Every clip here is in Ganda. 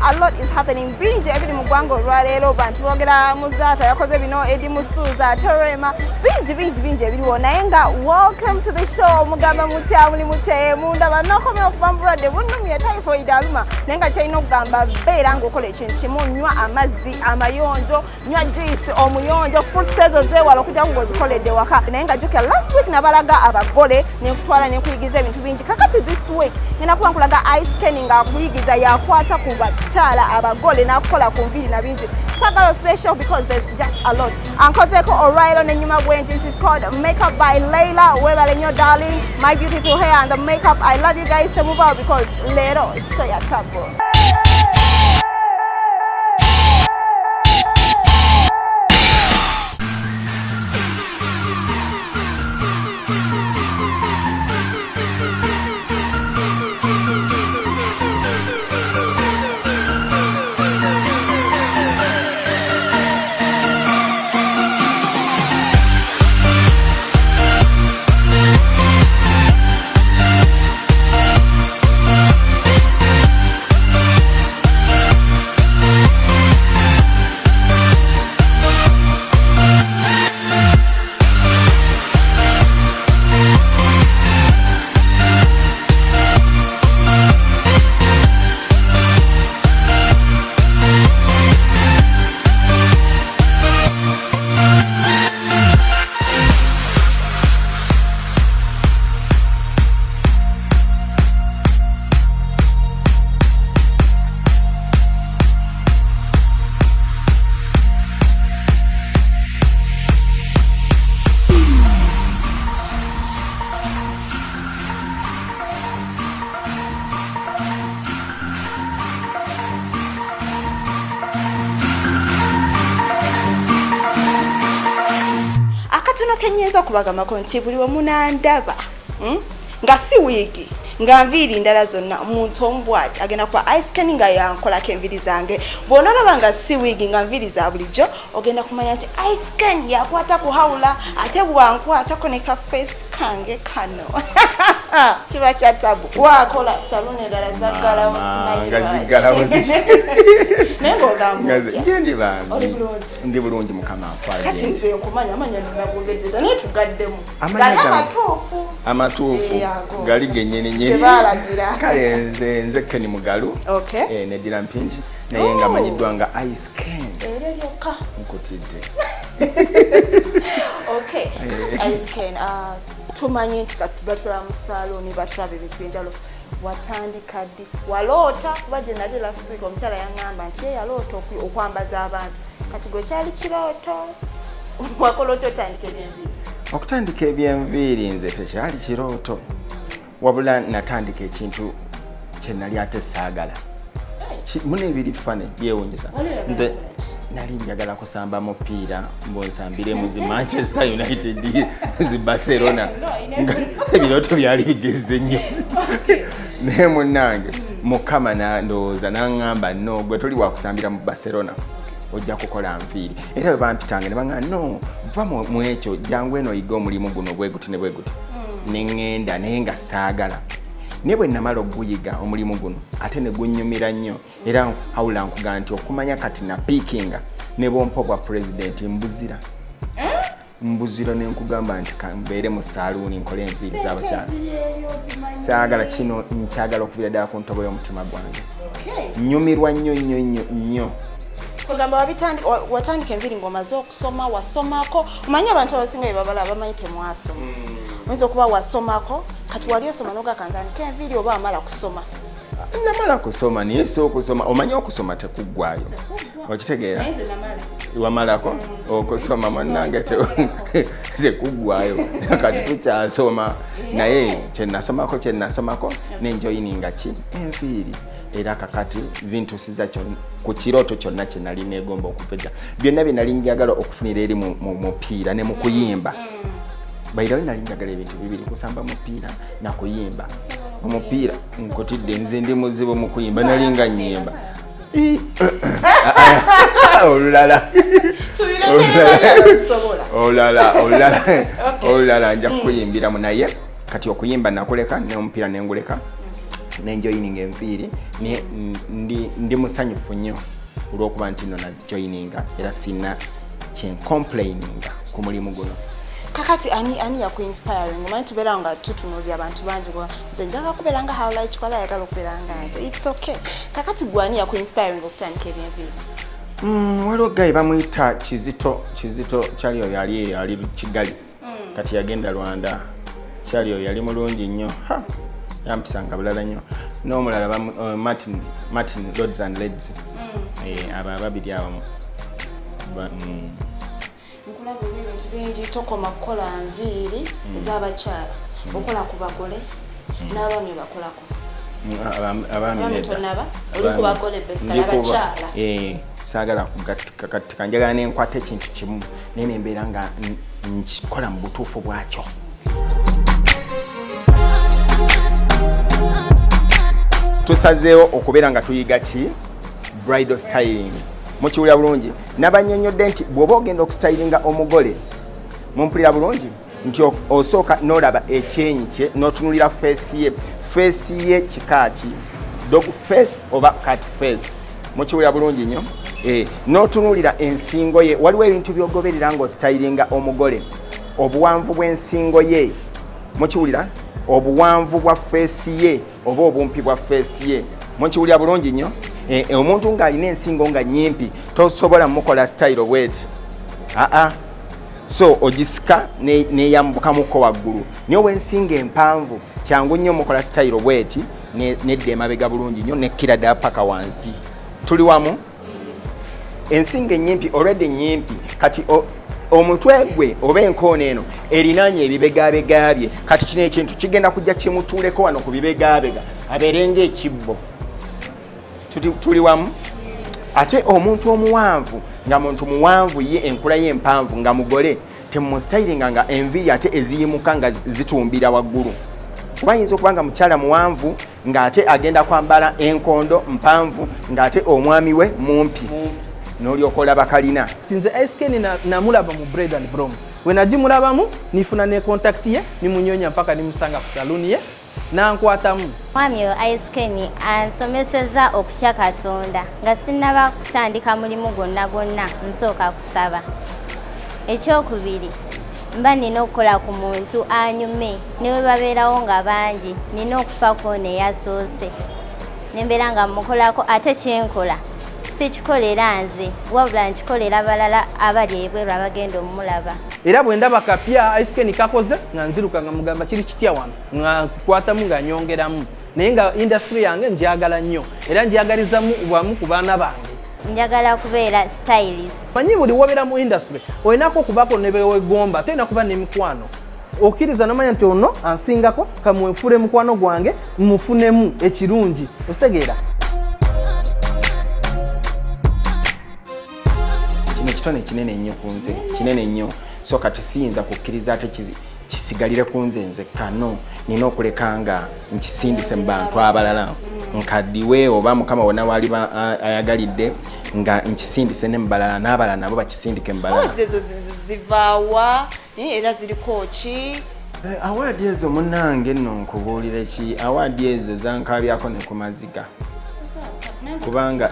A lot is happening, bingi ebiri mu ggwanga olwaleero. Bantu boogera Muzaata yakoze bino, Eddy Musuuza, Torema, bingi bingi bingi ebiriwo. Naye nga welcome to the show. Mugamba mutya? Muli mutya? Mundaba nokomya okuva mu bulwadde bunnumye, typhoid aluma. Naye nga kyalina okugamba, beera ng'okola ekintu kimu: nywa amazzi amayonjo, nywa juice omuyonjo, fruits ezo zeewala okujjako ng'ozikoledde waka. Naye nga jjukira last week nabalaga abagole, nenkutwala nenkuyigiza ebintu bingi. Kakati this week ngenda kuba nkulaga Ice Ken ng'akuyigiza, yakwata ku bakyala abagole n'akukola ku nviiri na bingi. Sagalo special because there's just a lot. Ankozeeko olwaleero nenyuma bwenti, she's called Makeup by Leila. Webale nnyo darling, my beautiful hair and the makeup. I love you guys. Temuvaawo because leero show ya tabu. Akatono kenyinza okubagambako nti buli we munandaba, Nga si wiigi, nga nviiri ndala zonna, omuntu omu bwati agenda kuba Ice Ken nga yankolako enviiri zange. Bw'onoolaba nga si wiigi, nga nviiri za bulijjo, ogenda kumanya nti Ice Ken yakwata ku hawula. Ate bwankwatako ne ka face kange kano kiba kya tabu. Wakola saluni endala zaggalawo, simanyi nga lwaki. Ziggalawo. Naye ng'ogamba otya? Gyendi bambi. Oli bulungi? Ndi bulungi, Mukama Kati akwagye. nze nkumanya amanya nagogedde dda, naye tugaddemu. Amanya Gali gange. amatuufu. Amatuufu. Eh, ago. Gali gennyini nyini. Tebaalagira. Kale nze Ken Mugalu. Okay. Eh, neddira Mpingi, naye nga Oh. manyiddwa nga Ice Ken. Eryo lyokka? Nkutidde. Okay, kakati Ice Ken, tumanyi nti kati batula mu salooni, batulaba ebintu byenjawulo. Watandika ddi? Waloota? Kuba gye nali last week omukyala yaŋŋamba nti ye yaloota okwambaza abantu. Kati gwe kyali kirooto? Wakola otya otandika ebyenviiri? Okutandika ebyenviiri nze tekyali kirooto, wabula natandika ekintu kye nali ate saagala. Muna ebiri fane byewunyisa. Wali oyagala Nze kukola ki? nali njagala kusamba mupiira, mbonsambire mu zi Manchester United, zi Barcelona. No, I Nga ebirooto byali bigeze nnyo, naye munnange Mukama ndowooza naŋŋamba, "No, gwe toli wakusambira mu Barcelona, ojja kukola nviiri." Era bwe bampitanga ne baŋŋamba, "No, va mu ekyo, jangu eno oyiga omulimu guno bwe guti ne bwe guti." Ne ŋŋenda, naye nga saagala. Naye bwe namala oguyiga omulimu guno, ate ne gunnyumira nnyo. Era hawula nkuga nti okumanya kati napiikinga ne bompa obwa pulezidenti, mbuzira, mbuzira. Ne nkugamba nti kambeere mu saaluuni nkole enviiri z'abakyala. Saagala kino, nkyagala okubira ddala ku ntobo y'omutima gwange. Nyumirwa nnyo nnyo nnyo nnyo. Kugamba watandika enviiri ng'omaze okusoma? Wasomako? Omanyi abantu abasinga bye babala bamanyi temwasoma. Oyinza okuba wasomako, kati wali osoma nogaka ntandika enviiri, oba amala kusoma? Namala kusoma, naye si okusoma. Omanyi okusoma tekuggwayo, okitegeera? Naye nze namala. Wamalako okusoma? Munnange, tekuggwayo. Kati tukyasoma, naye kyenasomako nenjoyininga ki enviiri. Era kakati zintusiza ku kirooto kyonna kye nali negomba okuva edda, byonna bye nali njagala okufunira eri mu mupiira ne mu kuyimba. Bayirawe, nali njagala ebintu bibiri: kusamba mupiira na kuyimba. Omupiira nkutidde, nze ndi muzibu mu kuyimba, nalinga nyimba. Olulala. Tubirekere. Olulala nja kukuyimbiramu. Naye kati okuyimba nakuleka, n'omupiira nenguleka. Nenjoyininga enviiri, naye ndi musanyufu nnyo olw'okuba nti nno nazijoyininga, era sina kyencomplaininga ku mulimu guno. Kakati ani yakuinspiring? Omanyi tubeera nga tutunuulira abantu bangi, nga nze njagala kubeera nga Hawla Kikola, ayagala okubeera nga nze, it's okay. Kakati gwe ani yakuinspiring okutandika ebyenviiri? Waliwo guy bamuyita Kizito. Kizito kyali oyo yali Kigali, kati yagenda Rwanda. Kyali oyo yali mulungi nnyo. Ha, yampisanga bulala nnyo. N'omulala Martin Lords and Leds. Abo ababiri abo Nkulaba olina ebintu bingi, tokoma kukola nviiri ez'abakyala, okola ku bagole n'abaami bakolako. Abaami Abaami nedda. Tonaba? Oli ku bagole basically, Ndi abakyala. Saagala kugattika kattika, njagala nenkwata ekintu kimu naye nembeera nga nkikola mu butuufu bwakyo. Tusazeewo okubeera nga tuyiga ki? Bridal styling. Mukiwulira bulungi? Nabanyonyodde nti bw'oba ogenda okustylinga omugole, mumpulira bulungi, nti osooka n'olaba ekyenyi kye, n'otunulira face ye. Face ye kika ki? Dog face oba cat face? Mukiwulira bulungi nnyo? N'otunulira ensingo ye. Waliwo ebintu by'ogoberera ng'ostylinga omugole: obuwanvu bw'ensingo ye, mukiwulira, obuwanvu bwa face ye oba obumpi bwa face ye. Mukiwulira bulungi nnyo? Omuntu ng'alina ensingo nga nyimpi, tosobola mukola style bweti, aa, so ogisika neyambukamuko waggulu. Naye ow'ensingo empanvu, kyangu nnyo mukola style bweti, nedda emabega bulungi nnyo, nekkira ddala paka wansi. Tuli wamu? Ensingo ennyimpi, olwedde ennyimpi, kati omutwe gwe oba enkoona eno erinaanye ebibegabega bye. Kati kino ekintu kigenda kujja kimutuuleko wano ku bibegabega, abeere ng'ekibbo. Tuli wamu? Ate omuntu omuwanvu, nga muntu muwanvu ye, enkula ye empanvu, nga mugole, temustylinga nga enviiri ate eziyimuka nga zitumbira waggulu, kuba ayinza okuba nga mukyala muwanvu ng'ate agenda kwambala enkondo mpanvu, ng'ate omwami we mumpi, n'olyoka olaba kalina. Nze Ice namulaba mu Bread and Brom, we nagimulabamu nifuna ne contact ye, nimunyonya mpaka nimusanga ku saluni ye, nankwatamu. Mwami oyo Ice ansomeseza okutya Katonda. Nga sinnaba kutandika mulimu gwonna gwonna, nsooka kusaba. Ekyokubiri, mba nina okukola ku muntu anyume, ne bwe babeerawo nga bangi, nina okufa kwona eyasoose, nembeera nga mukolako. Ate kyenkola sikikolera nze, wabula nkikolera balala abali ebweru abagenda omulaba. Era bwe ndaba kapya Ice kakoze, nga nziruka nga mugamba, "Kiri kitya wano?" Nga nkwatamu, nga nyongeramu. Naye nga industry yange njagala nnyo, era njagalizamu bwamu ku baana bange. Njagala kubeera stylist. Manyi buli wobeera mu industry olinako okubako ne bewegomba, ate olina kuba n'emikwano. Okkiriza nomanya nti ono ansingako, kamwefule mukwano gwange, mufunemu ekirungi. Okitegeera? Kino kitone kinene nnyo ku nze, kinene nnyo. So kati siyinza kukkiriza ate kisigalire ku nze nzekka. No, nina okuleka nga nkisindise mu bantu abalala, nkaddiwe oba Mukama wonna waliba ayagalidde, nga nkisindise ne mu balala, n'abalala nabo bakisindike mu balala. Awards ezo zivaawa? Era ziriko ki? Award ezo, munnange, nno nkubuulire ki? Award ezo zankabyako ne ku maziga, kubanga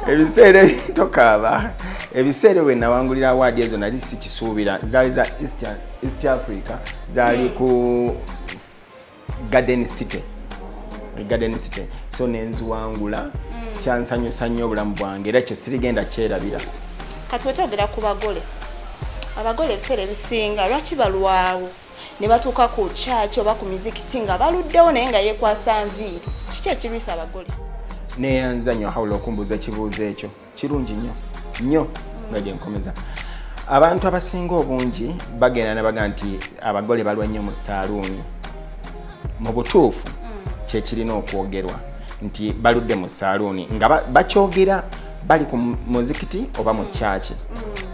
ebiseera, tokaaba, ebiseera bwe nawangulira award ezo nali sikisuubira. Zaali za East Africa, zaali ku Garden City, Garden City. So nenziwangula, kyansanyusa nnyo obulamu bwange, era ekyo sirigenda kyerabira. Kati wetwogera ku bagole, abagole ebiseera ebisinga lwaki balwawo ne batuuka ku kyaki oba ku mizikiti nga baluddewo, naye nga yeekwasa nviiri? Kiki ekirwisa abagole? Neyanza nnyo Hawula okumbuuza ekibuuzo ekyo, kirungi nnyo nnyo. Nga gyenkomeza, abantu abasinga obungi bagenda ne baga nti abagole balwa nnyo mu saaluuni. Mu butuufu kyekirina okwogerwa nti baludde mu saaluuni nga bakyogera bali ku muzikiti oba mu kyaki,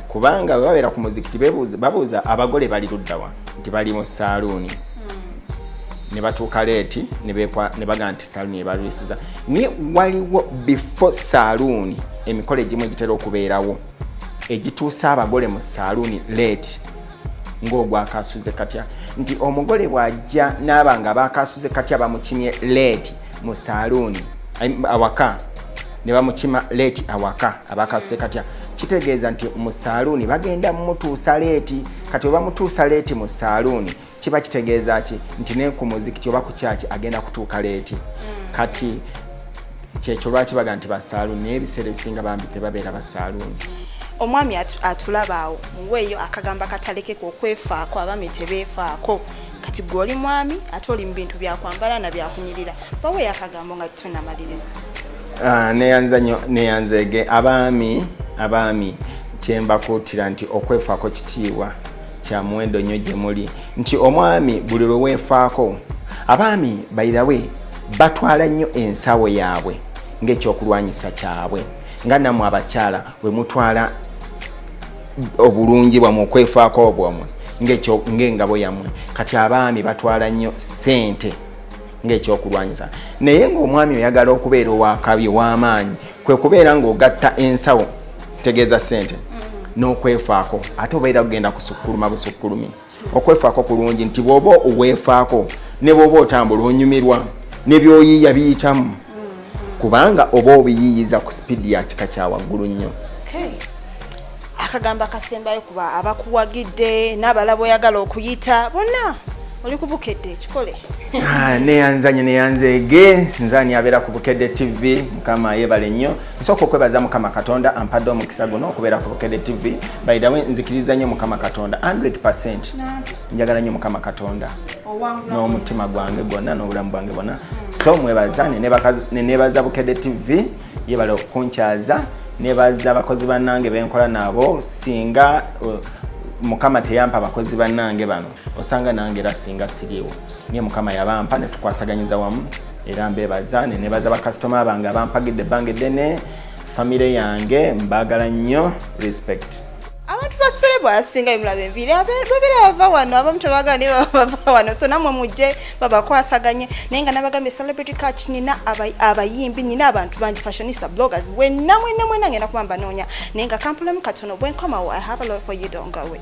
kubanga bwe babeera ku muzikiti babuuza abagole bali luddawa, nti bali mu saaluuni, ne batuuka late, ne baga nti saaluuni ebalwisiza. Naye waliwo before saaluuni emikolo egimu egitera okubeerawo egituusa abagole mu saaluuni late. Ng'ogwakasuze katya nti omugole bw'ajja n'aba nga bakasuze katya, bamukimye late mu saaluuni awaka, ne bamukima late awaka, abakasuze katya, kitegeeza nti mu saaluuni bagenda mumutuusa late. Kati oba mutuusa late mu saaluuni, kiba kitegeeza ki? Nti ne ku muzikiti oba ku kyaki agenda kutuuka late. Kati kyekyo lwaki baga nti basaaluuni, naye ebiseera ebisinga bambi tebabeera basaaluuni. Omwami atulaba awo, muweeyo akagamba katalekeka okwefaako. Abaami tebeefaako. Kati gwe oli mwami ate oli mu bintu byakwambala na byakunyirira, baweeyo akagambo nga tunamaliriza. Ah, neyanza nnyo, neyanzeege. Abaami kyembakuutira nti okwefaako kitiibwa kya muwendo nnyo gye muli, nti omwami buli lwe weefaako. Abaami bayirawe batwala nnyo ensawo yaabwe ng'ekyokulwanyisa kyabwe, nga nammwe abakyala bwe mutwala obulungi bwammwe, okwefaako bwammwe ng'engabo yammwe. Kati abaami batwala nnyo ssente ng'ekyokulwanyisa, naye ng'omwami oyagala okubeera owakabi, ow'amaanyi, kwe kubeera ng'ogatta ensawo, tegeeza ssente, n'okwefaako. Ate obeera kugenda kusukkuluma busukkulumi. Okwefaako kulungi, nti bw'oba oweefaako, ne bw'oba otambula onyumirwa, ne by'oyiiya biyitamu, kubanga oba obiyiiyiza ku sipiidi ya kika kya waggulu nnyo. Okay. Akagambo akasembayo kuba abakuwagidde n'abalala oyagala okuyita bonna, oli ku Bukedde, ekikole. Ah, neyanzanye, neyanzeege. Nzani abeera ku Bukedde TV. Mukama yebale nnyo. Nsooka okwebaza Mukama Katonda ampadde omukisa guno okubeera ku Bukedde TV. By the way, nzikiriza nnyo Mukama Katonda 100. Njagala nnyo Mukama Katonda n'omutima gwange gwonna n'obulamu bwange bwonna, so mwebaza, nenebaza Bukedde TV, yebale okunkyaza. Nebaza abakozi bannange benkola nabo. Singa Mukama teyampa abakozi bannange bano, osanga nange era singa siriiwo, naye Mukama yabampa ne tukwasaganyiza wamu, era mbebaza. Nenebaza bakasitoma bange abampagidde ebbanga eddene, famire yange, mbagala nnyo, respect. Abantu ba celeb asinga bemulaba enviiri babeera bava wano, abamu tebagala naye baba bava wano, so nammwe mujje babakwasaganye. Naye nga nabagambye, Celebrity Catch, nina abayimbi, nina abantu bangi, fashionista, bloggers, wenna mwenna mwenna ngenda kuba mbanoonya. Naye nga kampulemu katono, bwenkomawo I have a lot for you, don't go away.